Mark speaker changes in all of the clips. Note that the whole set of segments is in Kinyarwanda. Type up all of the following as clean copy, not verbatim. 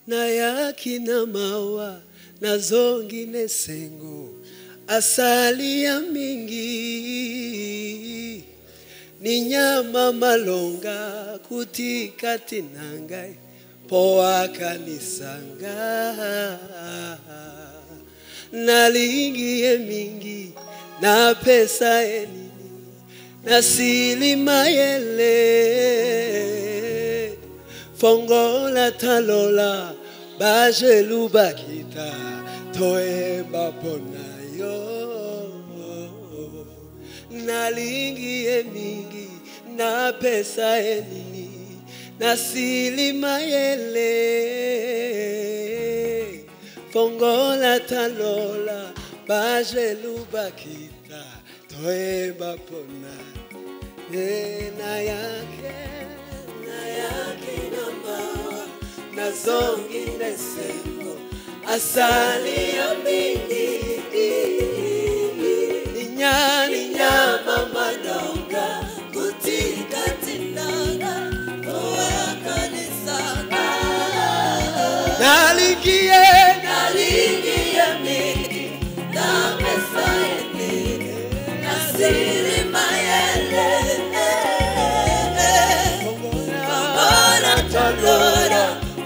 Speaker 1: Nayaki na mawa nazongi nesengo asali ya mingi ni nyama malonga kutikati nangai poa kanisanga nalingi mingi na pesa enini na silima yele fongola talola bajelu bakita toemba pona yo nalingi mingi na pesa enini na silima yele fongola talola bajelu bakita toemba pona na yake na mawa nazongi nesengo asali ya mingi ninyama madonga kutikatinanga oakanisanga nalingie mingi na pesa enini nasili mayele fongola talola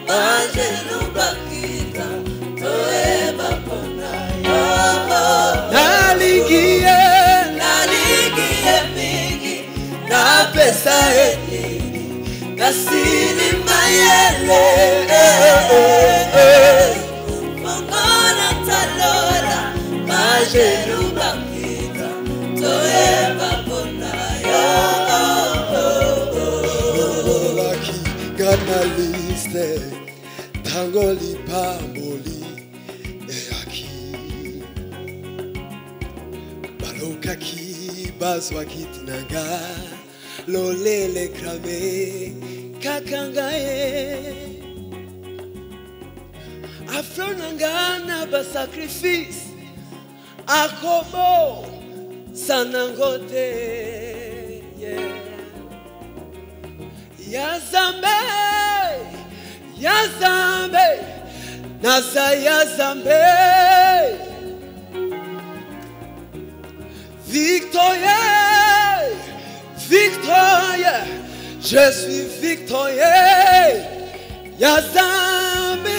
Speaker 1: bajelu bakita toeba pona yo nalingie mingi na pesa enini nasili mayele fongola talola bajelu bakita toeba pona yo ganaliste tangoli pamoli eyaki balokaki bazwa kitinanga lolele krame kakangae afronanga na ba sacrifice akobo sanangote yeah. Yazambe, Yazambe, Naza Yazambe. Victorieux, victorieux, je suis victorieux. Yazambe,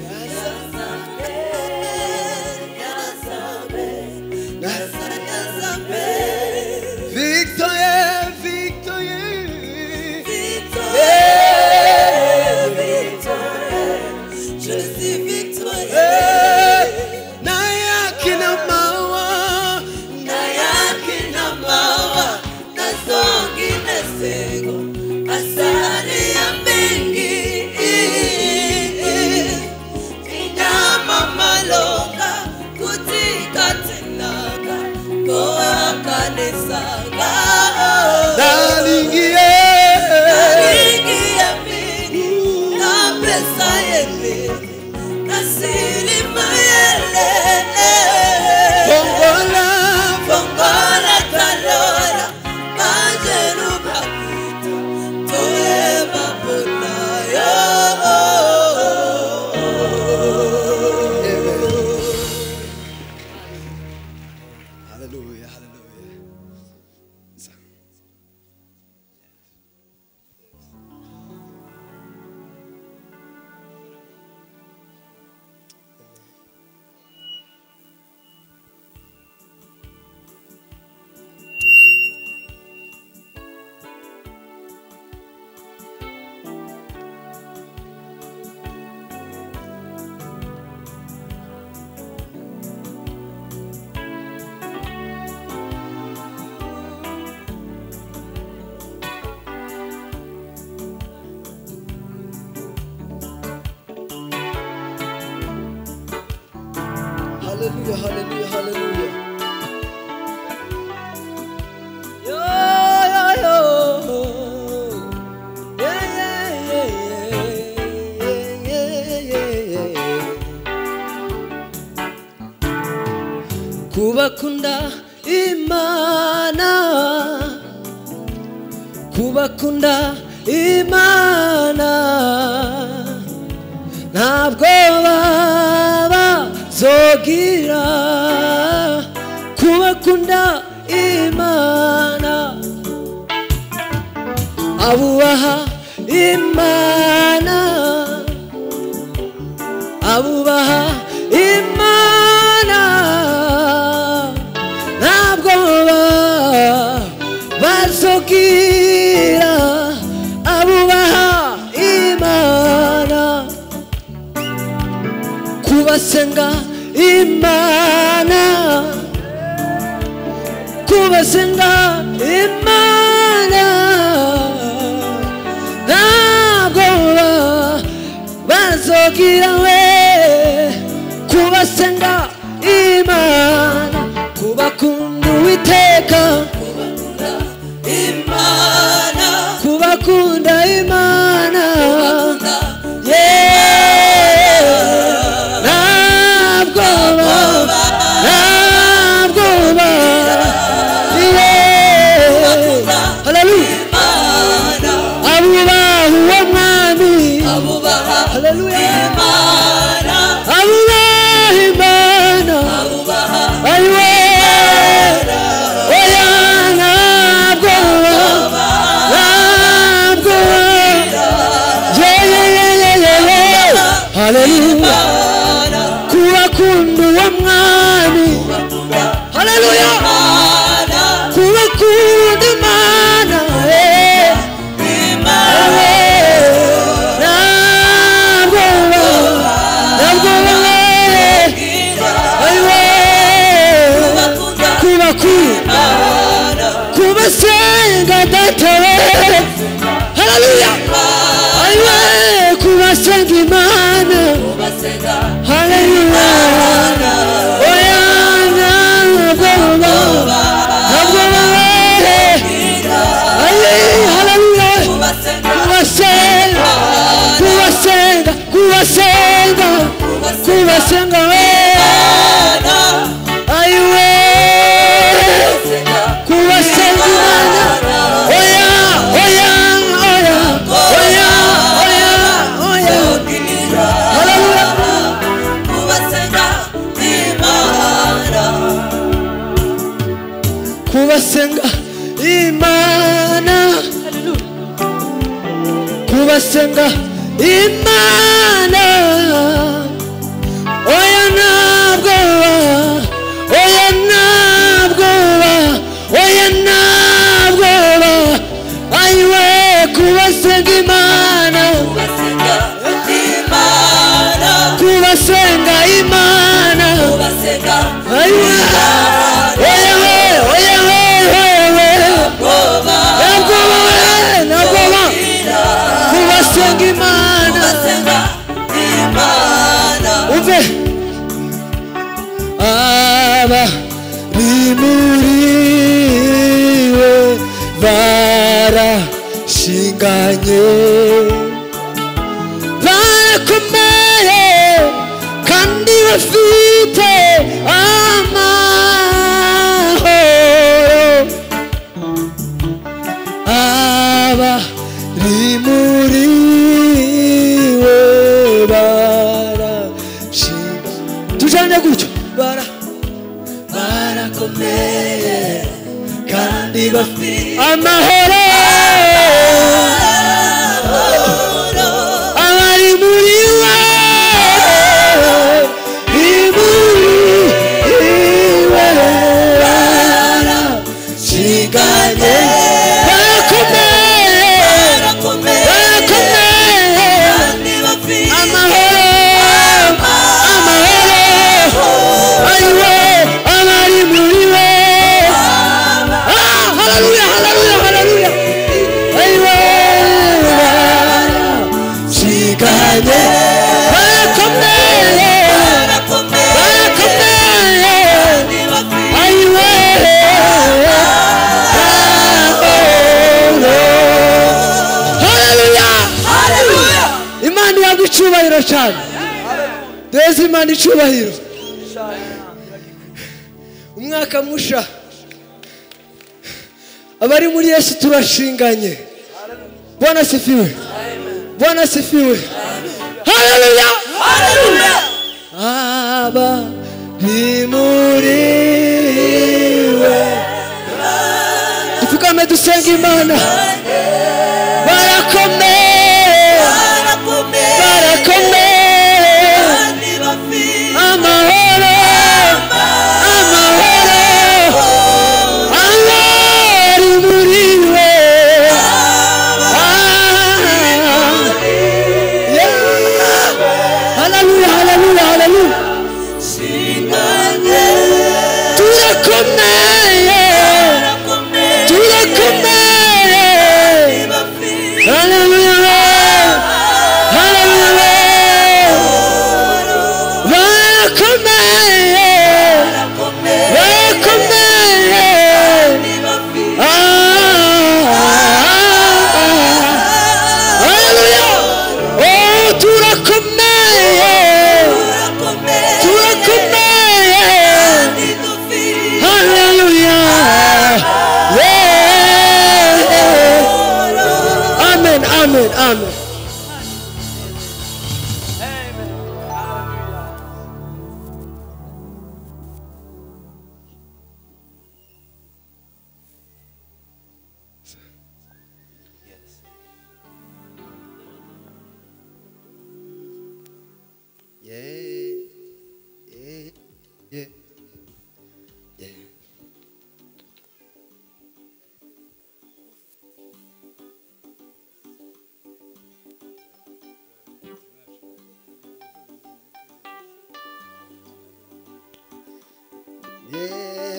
Speaker 1: Yazambe, Yazambe, Naza Yazambe. Victorieux, victorieux.
Speaker 2: Je suis victorieux.
Speaker 1: Nayaki na mawa,
Speaker 2: nayaki na mawa, nazongi nesengo, asali ya mingi, inyama malonga, kutikatinanga, koakanisanga.
Speaker 1: Nalingie,
Speaker 2: nalingie mingi, na pesa yenini. Nasili mayele
Speaker 1: fongola,
Speaker 2: fongola talola bajelu bakita toeba pona yo.
Speaker 1: Hallelujah, hallelujah. Hallelujah, hallelujah, hallelujah. Yo, yo, yo. Yeah, yeah, yeah, yeah, yeah, yeah, yeah. Kubakunda Imana, kubakunda Imana. bazogira kubakunda Imana, abubaha Imana, abubaha Imana, ntabwo bazogira abubaha Imana, kubasenga Imana, kubasenga Imana, ntabwo bazogira we kubasenga Imana, kubakunda Uwiteka,
Speaker 2: kubakunda Imana,
Speaker 1: kubakunda Imana, yeah, ntabwo ntabwo yeah, haleluya,
Speaker 2: Imana,
Speaker 1: abubaha uwo mwami,
Speaker 2: abubaha
Speaker 1: haleluya,
Speaker 2: Imana,
Speaker 1: abubaha Imana,
Speaker 2: abubaha
Speaker 1: ayiwe, oya ntabwo ntabwo yeah yeah yeah yeah yeah, haleluya,
Speaker 2: Imana,
Speaker 1: kubakunda uwo mwami,
Speaker 2: kubakunda
Speaker 1: haleluya,
Speaker 2: Imana,
Speaker 1: kubakunda Imana, eh,
Speaker 2: Imana,
Speaker 1: ntabwo ntabwo ayiwe,
Speaker 2: kubakunda
Speaker 1: kubakunda
Speaker 2: Imana,
Speaker 1: kubasenga data we, haleluya, ayiwe, kubasenga Imana,
Speaker 2: kubasenga
Speaker 1: haleluya, oya ntabwo ntabwo ayi, haleluya,
Speaker 2: kubasenga
Speaker 1: kubasenga kubasenga kubasenga kubasenga we,
Speaker 2: Imana,
Speaker 1: ayiwe, kubasenga Imana, oya oya oya oya oya oya, haleluya,
Speaker 2: kubasenga Imana,
Speaker 1: kubasenga Imana, kubasenga Imana, oya ntabwo oya ntabwo oya ntabwo ayiwe, kubasenga Imana,
Speaker 2: kubasenga Imana,
Speaker 1: kubasenga Imana,
Speaker 2: kubasenga
Speaker 1: ayiwe, oya we, oya we, oya we,
Speaker 2: ngoba
Speaker 1: ntabwo we, ntabwo kubasenga Imana,
Speaker 2: kubasenga Imana,
Speaker 1: umve aba bimuriwe barashinganye, barakomeye kandi bafite amahoro, aba rimuriwe barashinga, tujane gutyo, bara
Speaker 2: barakomeye kandi bafite
Speaker 1: amahoro, abari muri we, rimuriwe barashinganye, barakomeye,
Speaker 2: barakomeye
Speaker 1: barakomeye,
Speaker 2: kandi bafite
Speaker 1: amahoro, amahoro, ayiwe, abari muri we, ah, haleluya, haleluya, haleluya, ayiwe, barashinganye, barakomeye,
Speaker 2: barakomeye
Speaker 1: barakomeye,
Speaker 2: kandi bafite
Speaker 1: ayiwe, amahoro, haleluya.
Speaker 2: haleluya.
Speaker 1: Imana ihabwa icyubahiro cyane, duheze Imana icyubahiro. Umwaka musha, abari muri Yesu turashinganye. Bwana sifiwe, Bwana sifiwe, haleluya.
Speaker 2: Haleluya.
Speaker 1: Aba Ni muri we. Dupfukame dusenge Imana. Barakomeye, barakomeye, amahoro, amahoro, ari muri we. Haleluya, haleluya, haleluya. Turakomeye, turakomeye. Haleluya, haleluya. Barakomeye, barakomeye. Haleluya. Oh, turakomeye, turakomeye. Haleluya. Yeah. Amen, amen, amen. Yeah, yeah, yeah, yeah.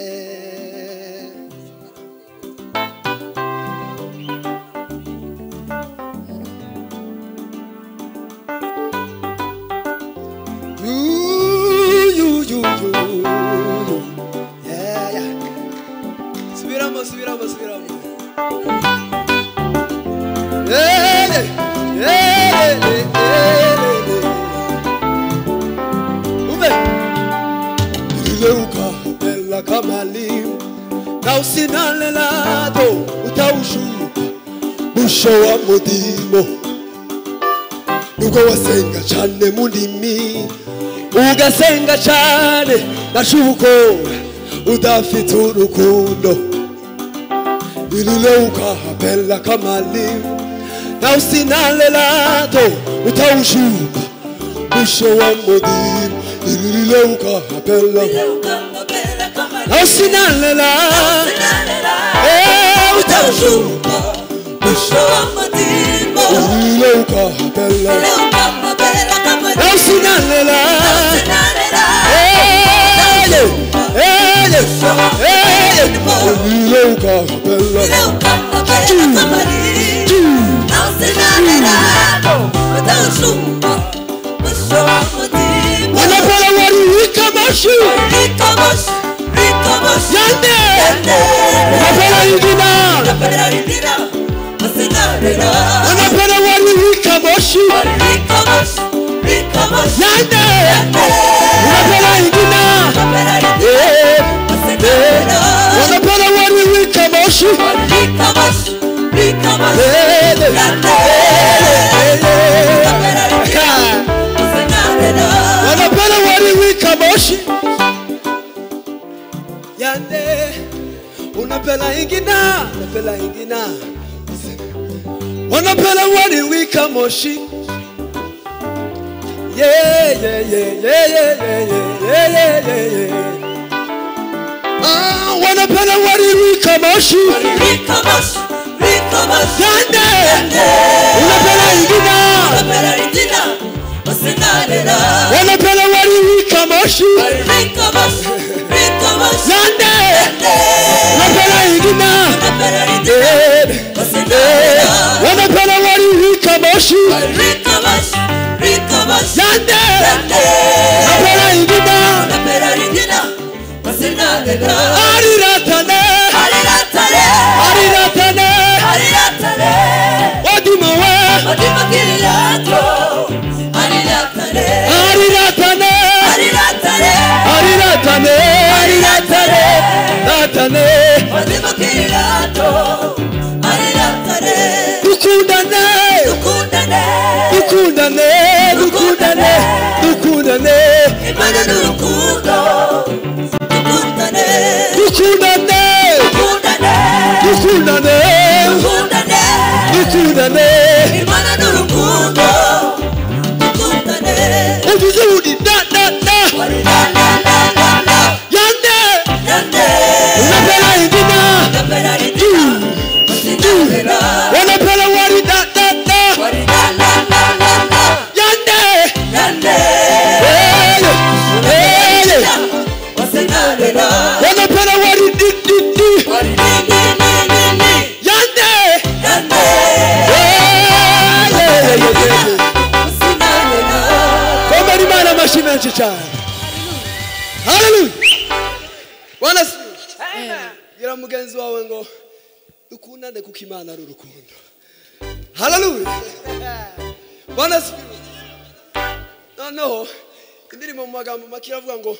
Speaker 1: Yeah. You, you, you, you, you. Yeah, yeah. Subiramo, subiramo, subiramo. Yeah, yeah, yeah, yeah, yeah. Umbe. Ileuka bella kama limu na usinale lado utaushuka mwisho wa mudimo. Nuko wasenga cyane mu ndimi, ugasenga cyane nashuko udafite urukundo. Ilileuka bella kama limu na usinale lado utaushuka mwisho wa mudimo. Ilileuka bella na usinale lado utaushuka mwisho wa mudimo. Ilileuka bella na usinale lado Ilileuka bella wanapela wariwika mashi yande wanapela ingina wanapela wariwika moshi yande wanapela ingina wanapela wariwika moshi wanapela wariwika moshi yande unapela ingina unapela ingina wanapela wariwika moshi. Yeah, yeah, yeah, yeah, yeah, yeah, yeah, yeah, yeah. Ah, wanapela wariwika moshi yande unapela ingina wanapela wariwika moshi yande unapela ingina wanapela wariwika moshi yande unapela ingina ariratane ariratane odimawe ariratane ariratane ariratane ratane dukundane dukundane dukundane dukundane
Speaker 2: Imana n'urukundo.
Speaker 1: Dukundane kuko Imana ari urukundo. Haleluya. Bwana sifiwe. Noneho indirimbo mu magambo make iravuga ngo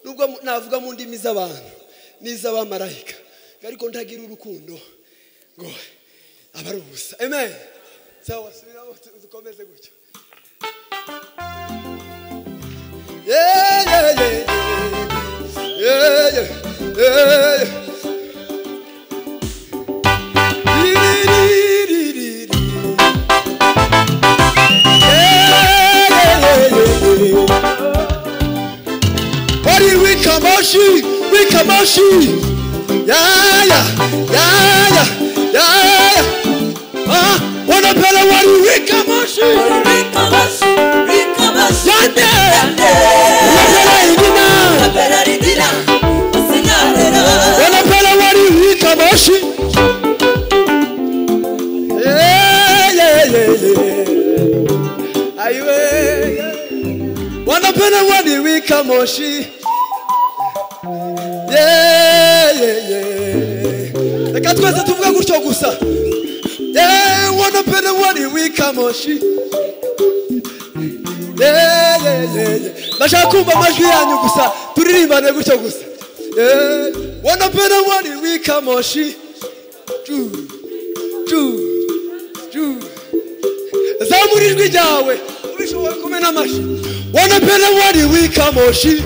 Speaker 1: nubwo navuga mu ndimi z'abantu n'iz'abamarayika ariko ntagira urukundo ngo aba ari ubusa. Amen. Sawa, subiramo dukomeze gutyo. Yeah, yeah, yeah, yeah, yeah, yeah. We kamashi, yeah, yeah, yeah, yeah, yeah. Ah, wanapenda wali we kamashi,
Speaker 2: we kamashi, we kamashi.
Speaker 1: Yande, wanapenda idina,
Speaker 2: wanapenda idina, usinarera.
Speaker 1: Wanapenda wali we kamashi. Yeah, yeah, yeah, yeah. Aiwe, wanapenda wali we kamashi. Yeah, yeah, yeah. Reka twese tuvuga gutyo gusa. Yeah, wanapenda wali wikamoshi. Yeah, yeah, yeah. Ndashaka kumva amajwi yanyu gusa, turirimbane gutyo gusa. Yeah, wanapenda wali wikamoshi. Ju, ju, ju. Zamura ijwi ryawe, ubishoboye kumena amashi. Wanapenda wali wikamoshi.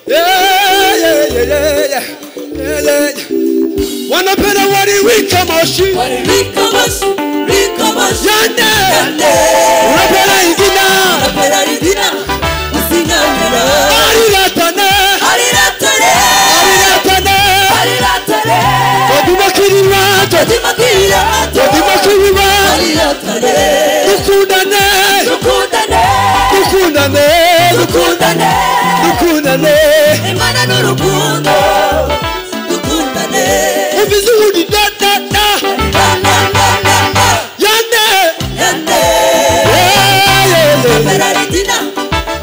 Speaker 1: Yeah, yeah, yeah, yeah, yeah, yeah. Wanapenda wali wikamoshi.
Speaker 2: Wali wikamoshi, wikamoshi.
Speaker 1: Yande,
Speaker 2: yande.
Speaker 1: Wanapenda idina,
Speaker 2: wanapenda idina, usinarera.
Speaker 1: Ariratane,
Speaker 2: ariratane,
Speaker 1: ariratane,
Speaker 2: ariratane.
Speaker 1: Todimakiriwato,
Speaker 2: todimakiriwato,
Speaker 1: todimakiriwato.
Speaker 2: Ariratane.
Speaker 1: Dukundane,
Speaker 2: dukundane,
Speaker 1: dukundane,
Speaker 2: dukundane,
Speaker 1: dukundane.
Speaker 2: Imana n'urukundo, dukundane.
Speaker 1: Ubizuhudi da da da,
Speaker 2: da da da da da.
Speaker 1: Yande,
Speaker 2: yande.
Speaker 1: Yeah, yeah, yeah.
Speaker 2: Wanapenda idina,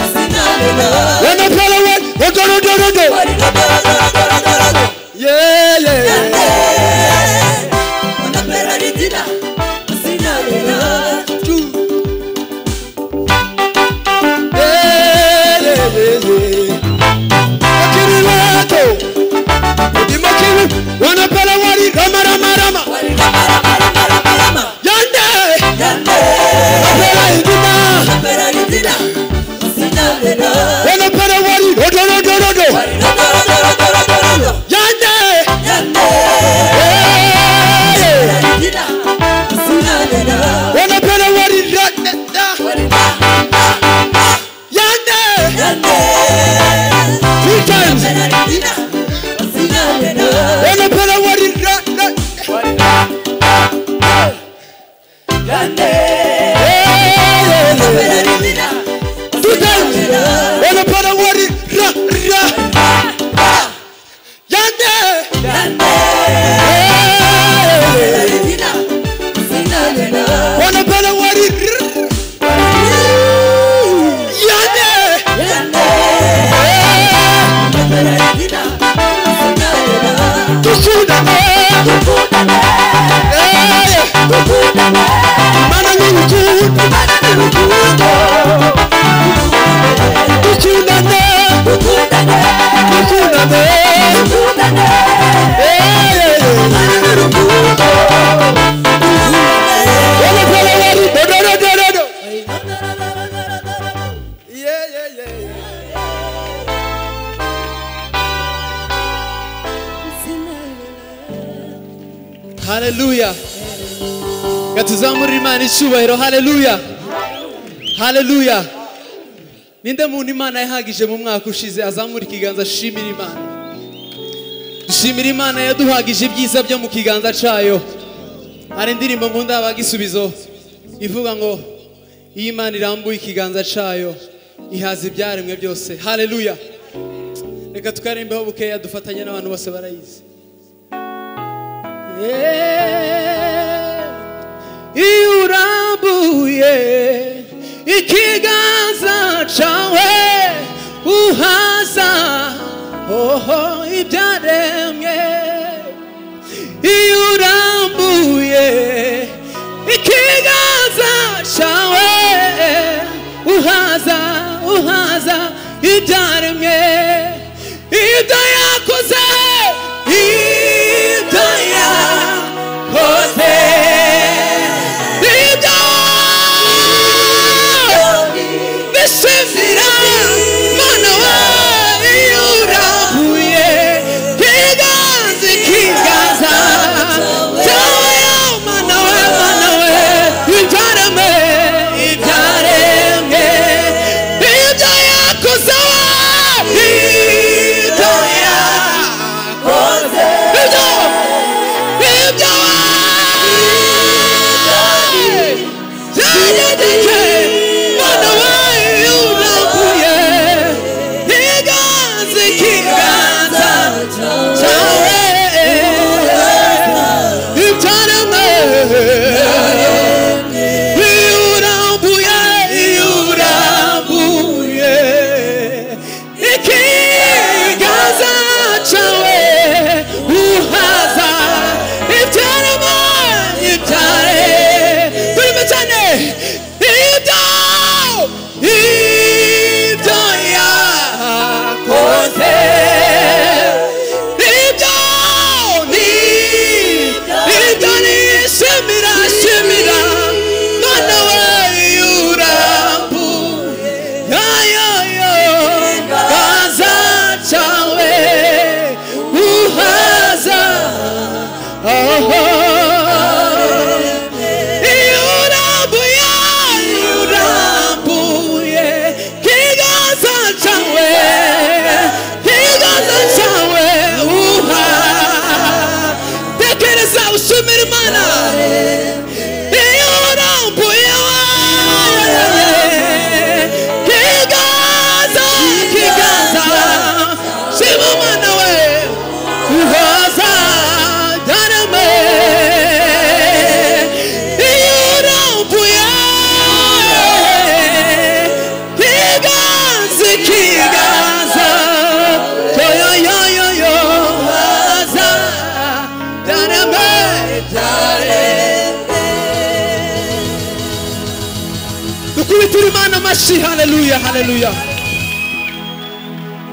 Speaker 2: usinarera.
Speaker 1: Wanapenda wali, rodo rodo rodo.
Speaker 2: Wali rodo rodo rodo rodo.
Speaker 1: Yeah, yeah, yeah.
Speaker 2: Yande. Wanapenda idina, usinarera.
Speaker 1: Yeah, yeah, yeah, yeah. Makiriwato, odimakiri, wanapenda wali rama rama rama.
Speaker 2: Wali rama rama rama rama rama.
Speaker 1: Yande,
Speaker 2: yande.
Speaker 1: Wanapenda idina,
Speaker 2: wanapenda idina, usinarera.
Speaker 1: Wanapenda wali rodo rodo rodo.
Speaker 2: Wali rodo rodo rodo rodo rodo.
Speaker 1: Yande,
Speaker 2: yande.
Speaker 1: Yeah, yeah.
Speaker 2: Idina, usinarera.
Speaker 1: Wanapenda wali ra da da.
Speaker 2: Wali ra ra ra.
Speaker 1: Yande,
Speaker 2: yande.
Speaker 1: 3 times.
Speaker 2: Wanapenda idina, usinarera.
Speaker 1: Wanapenda wali ra ra.
Speaker 2: Wali ra ra ra. Yande.
Speaker 1: Yeah, yeah, yeah.
Speaker 2: Wanapenda idina,
Speaker 1: 2 times.
Speaker 2: usinarera.
Speaker 1: Wanapenda wali ra ra.
Speaker 2: Ra ra.
Speaker 1: Yande.
Speaker 2: Yande.
Speaker 1: Yeah, yeah, yeah.
Speaker 2: Idina, usinarera.
Speaker 1: Wanapenda wali ra. Yande.
Speaker 2: Yande.
Speaker 1: Yeah.
Speaker 2: Wanapenda idina, usinarera.
Speaker 1: Dukundane.
Speaker 2: Dukundane,
Speaker 1: Yeah, yeah.
Speaker 2: dukundane.
Speaker 1: Imana n'urukundo.
Speaker 2: Imana n'urukundo.
Speaker 1: Dukundane.
Speaker 2: Dukundane,
Speaker 1: Dukundane.
Speaker 2: dukundane.
Speaker 1: Yeah, yeah, yeah.
Speaker 2: Imana n'urukundo. Dukundane.
Speaker 1: Wanapenda wali do do do do do. Yeah, yeah, yeah, yeah.
Speaker 3: Haleluya. Gatuzamurira Imana icyubahiro. Haleluya. Haleluya. Ninde muntu Imana yahagije mu mwaka ushize azamura ikiganza ashimira Imana. Dushimira Imana yaduhagije ibyiza byo mu kiganza cyayo. Hari indirimbo nkunda abagisubizo ivuga ngo iyo Imana irambuye ikiganza cyayo ihaza ibyaremwe byose. Haleluya. Reka tukarimbeho bukeya dufatanye n'abantu bose barayizi. Iyo urambuye ikiganza cyawe uhaza oho ibyaremwe Iyo urambuye ikiganza cyawe uhaza uhaza ibyaremwe ibyo yakoze ibyo yakoze ibyo bishimira Mana we iyo urambuye ikiganza ikiganza cyawe Mana we Mana we ibyaremwe ibyaremwe ibyo yakoze ibyo yakoze ibyo ibyo byaremwe Mana we urambuye ikiganza ikiganza cyawe ibyaremwe urambuye urambuye ikiganza cyawe uhaza ibyaremwe ibyare turimo cyane ibyo ibyo yakoze ibyo ni ibyo nishimira shimira Mana we urambuye yo yo gaza cyawe uhaza oh urambuye urambuye kiganza cyawe kiganza cyawe uha tekereza ushimira Imana iyo urambuye kiganza kiganza shima Imana we uhaza byaremwe iyo urambuye kiganza kiganza yo yo yo yo yo uhaza byaremwe byaremwe dukubitire Imana amashyi haleluya haleluya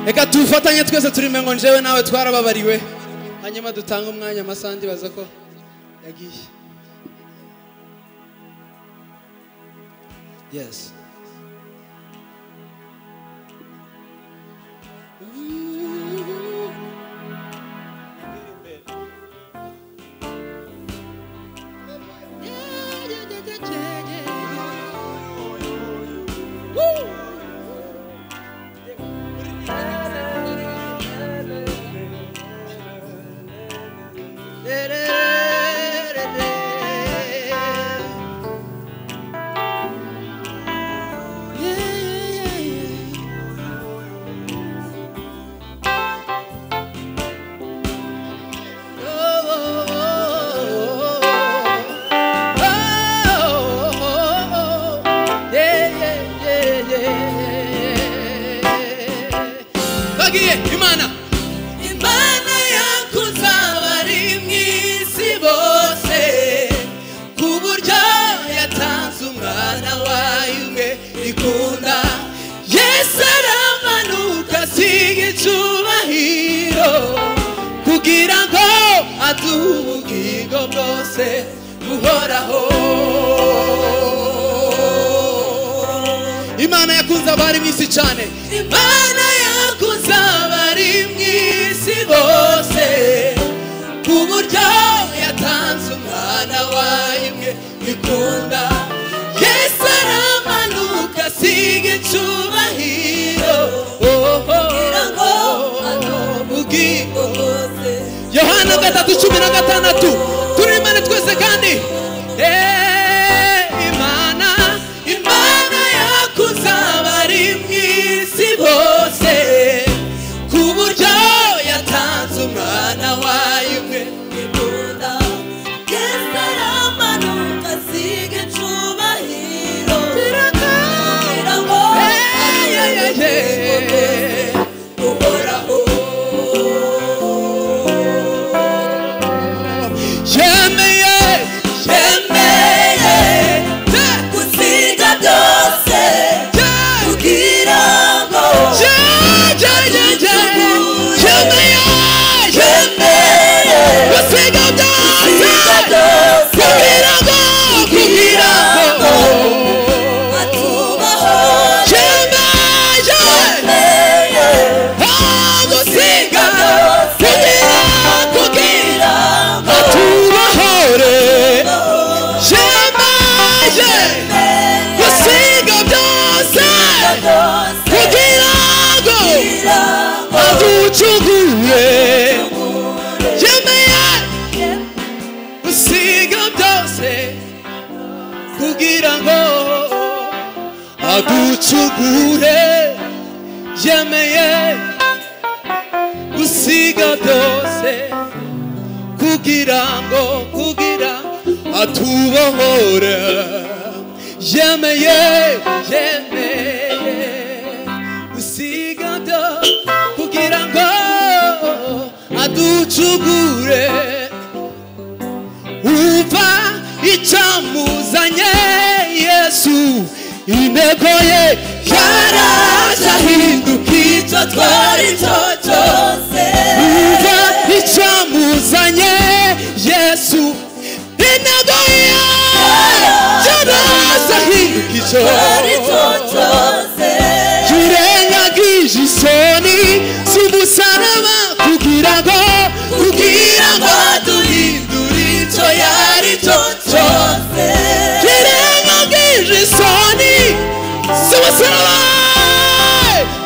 Speaker 3: reka tufatanye twese turime ngo njyewe nawe twarababariwe hanyuma dutange umwanya amasaha ndibaza ko yagiye yes Bagiye Imana Imana yakuze abari mu isi bose ku buryo yatanze umwana wayo umwe ikunda Yesu aramanuka asiga icyubahiro kugira ngo aduhe ubugingo bwose buhoraho Imana yakunze abari mu isi cyane Imana yakunze abari mu isi bose ku buryo yatanze umwana wayo umwe ikunda Yesu aramanuka asiga icyubahiro
Speaker 2: Kugira ngo aduhe
Speaker 3: ubugingo
Speaker 2: bwose
Speaker 3: Yohana 3:16 turimane twese kandi Imana Imana yakuze abari mu isi bose ku buryo yatanze umwana wayo umwe
Speaker 2: ikunda Yesu aramanuka asiga icyubahiro kugira ngo aduhe ubugingo bwose buhoraho.
Speaker 3: aducugure yemeye gusiga byose kugira ngo kugira atubohore yemeye yemeye gusiga byose kugira ngo aducugure uva icyamuzanye Yesu intego ye yaraje ahinduka
Speaker 2: icyo twari cyo cyose
Speaker 3: uva icyamuzanye Yesu intego ye yaraje ahinduka icyo
Speaker 2: twari cyo cyose
Speaker 3: yirengagije isoni z'umusaraba kugira ngo
Speaker 2: kugira ngo aduhindure icyo yari cyo cyose
Speaker 3: yirengagije isoni z'umusaraba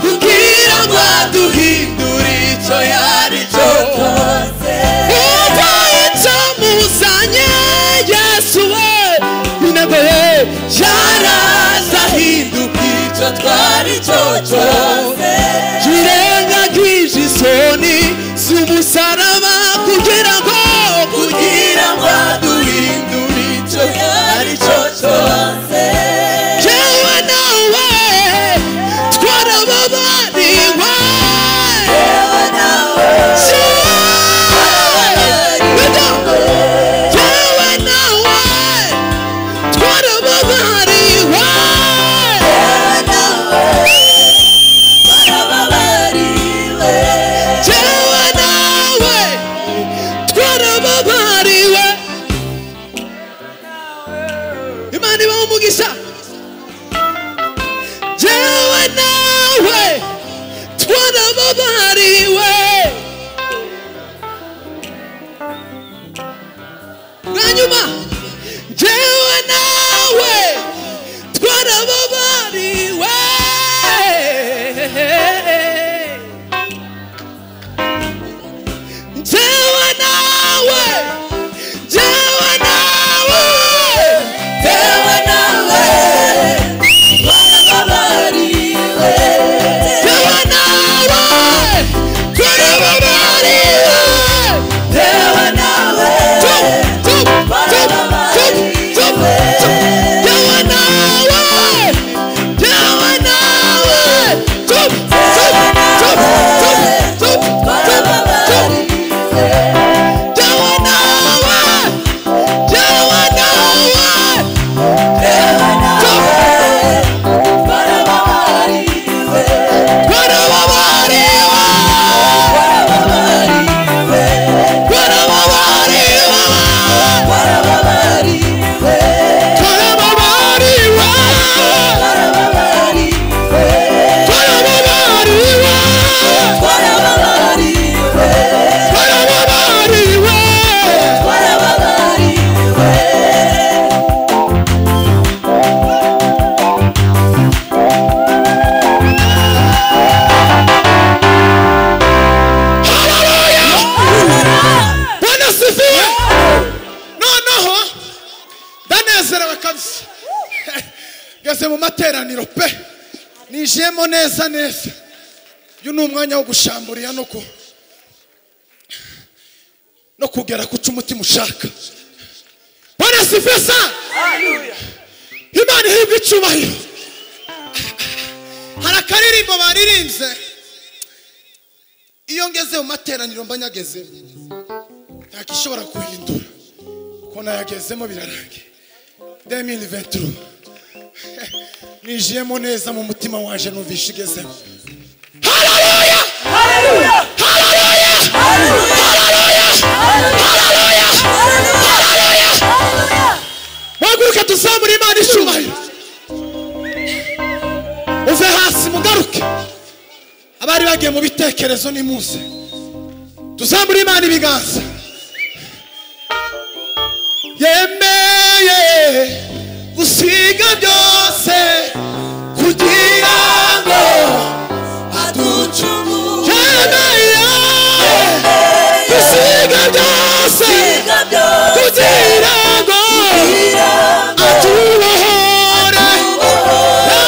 Speaker 3: kugira ngo aduhindure icyo yari cyo
Speaker 2: cyose
Speaker 3: uva icyamuzanye Yesu we intego ye yaraje ahinduka
Speaker 2: icyo twari cyo cyose
Speaker 3: yirengagije isoni z'umusaraba kugira ngo
Speaker 2: kugira ngo aduhindure icyo yari cyo cyose
Speaker 3: jewe nawe twarababariwe
Speaker 2: yewe nawe
Speaker 3: jewe nawe twarababariwe
Speaker 2: yewe nawe twarababariwe
Speaker 3: jewe nawe twarababariwe Imana ibahe umugisha jewe nawe twarababariwe bwa nyuma jewe nawe twarababariwe jewe nawe jewe nawe
Speaker 2: yewe nawe twarababariwe
Speaker 3: jewe nawe twarababariwe
Speaker 2: yewe nawe
Speaker 3: Tup, tup, tup, tup, tup, tup. Jewe nawe jewe nawe tup, tup, tup, tup, tup, tup, tup. Jewe nawe jewe nawe tup.
Speaker 2: twarababariwe
Speaker 3: Twarababariwe
Speaker 2: twarababariwe
Speaker 3: twarababariwe
Speaker 2: twarababariwe
Speaker 3: twarababariwe
Speaker 2: twarababariwe
Speaker 3: twarababariwe
Speaker 2: twarababariwe
Speaker 3: twarababariwe
Speaker 2: twarababariwe
Speaker 4: Bwana asifiwe. Noneho ndanezerewe kabisa ngeze mu materaniro pe nijiyemo neza neza uyu ni umwanya wo gushamburiya no ku no kugera ku cyo umutima ushaka. Bwana asifiwe sana. Imana ihibwe icyubahiro. Hari akaririmbo baririmbye iyo ngeze mu materaniro mba nyagezemo ntakishobora guhindura ko nayagezemo birarangiye 2023 nijiyemo neza mu mutima wanje numvishe igezemo. Haleluya! Haleluya! Haleluya! Haleluya! Haleluya! Muhaguruke tuzamure Imana icyubahiro. Uve hasi mugaruke. Abari bagiye mu bitekerezo nimuze. Tuzamure Imana ibiganza. Yemeye gusiga byose kugira ngo
Speaker 2: aducungure
Speaker 4: yemeye gusiga byose
Speaker 2: Siga byose
Speaker 4: kugira ngo
Speaker 2: kugira ngo
Speaker 4: atubohore.
Speaker 2: atubohore.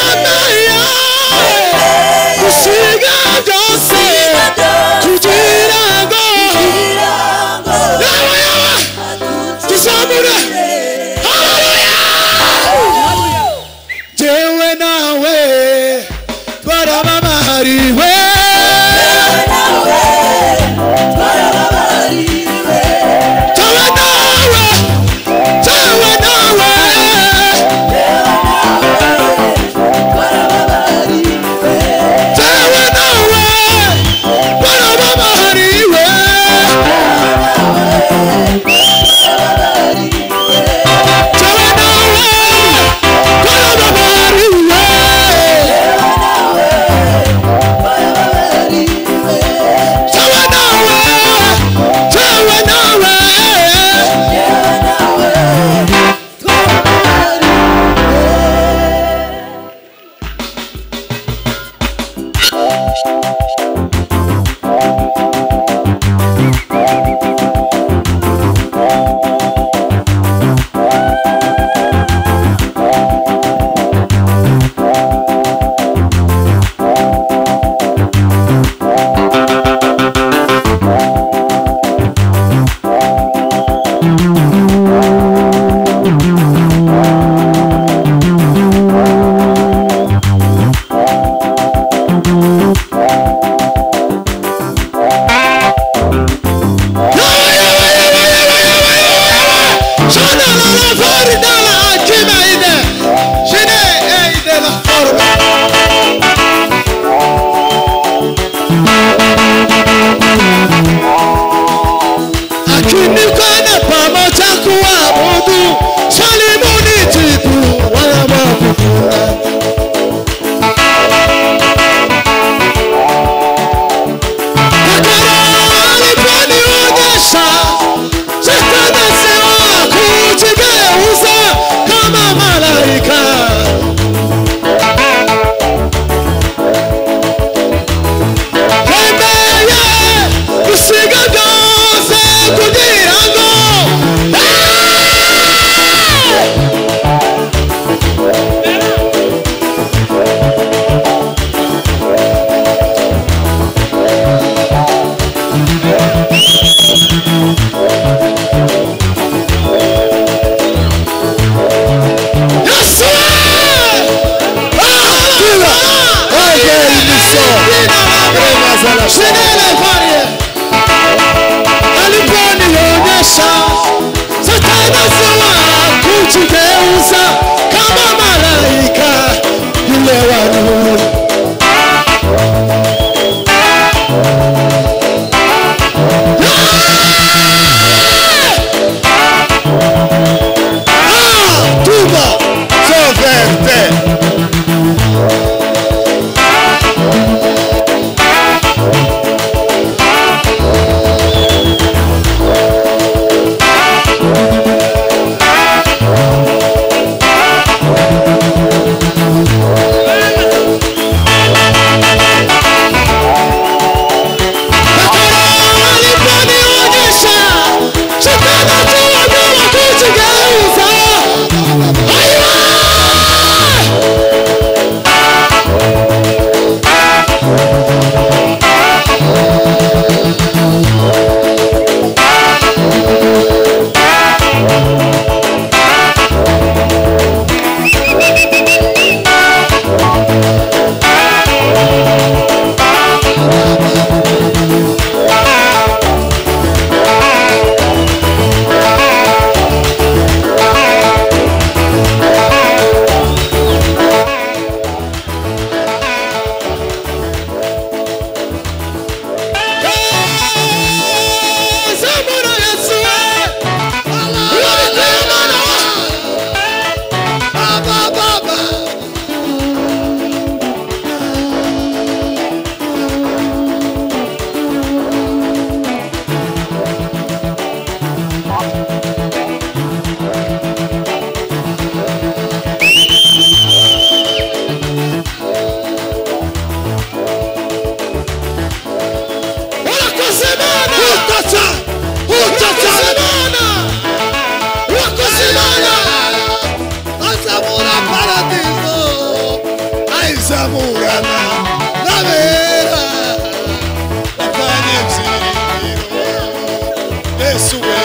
Speaker 4: Yesu we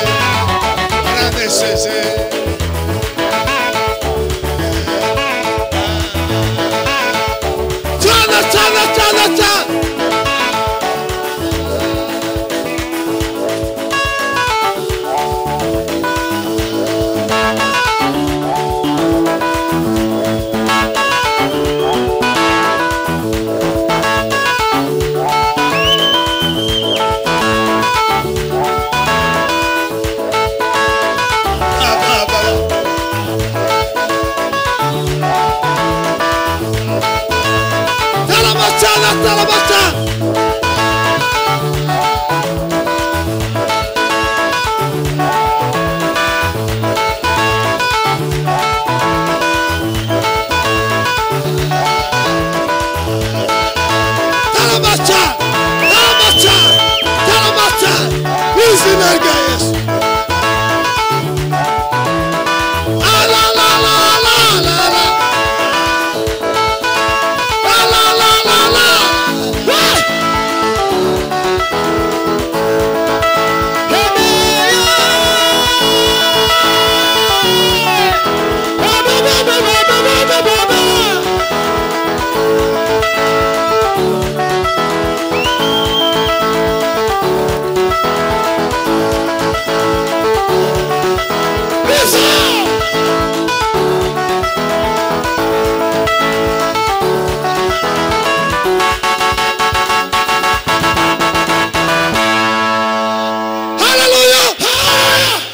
Speaker 4: waranesheje. Cyane cyane cyane cyane. Talabachana, talabachana. Talabachana, talabachana, talabachana. Izina rya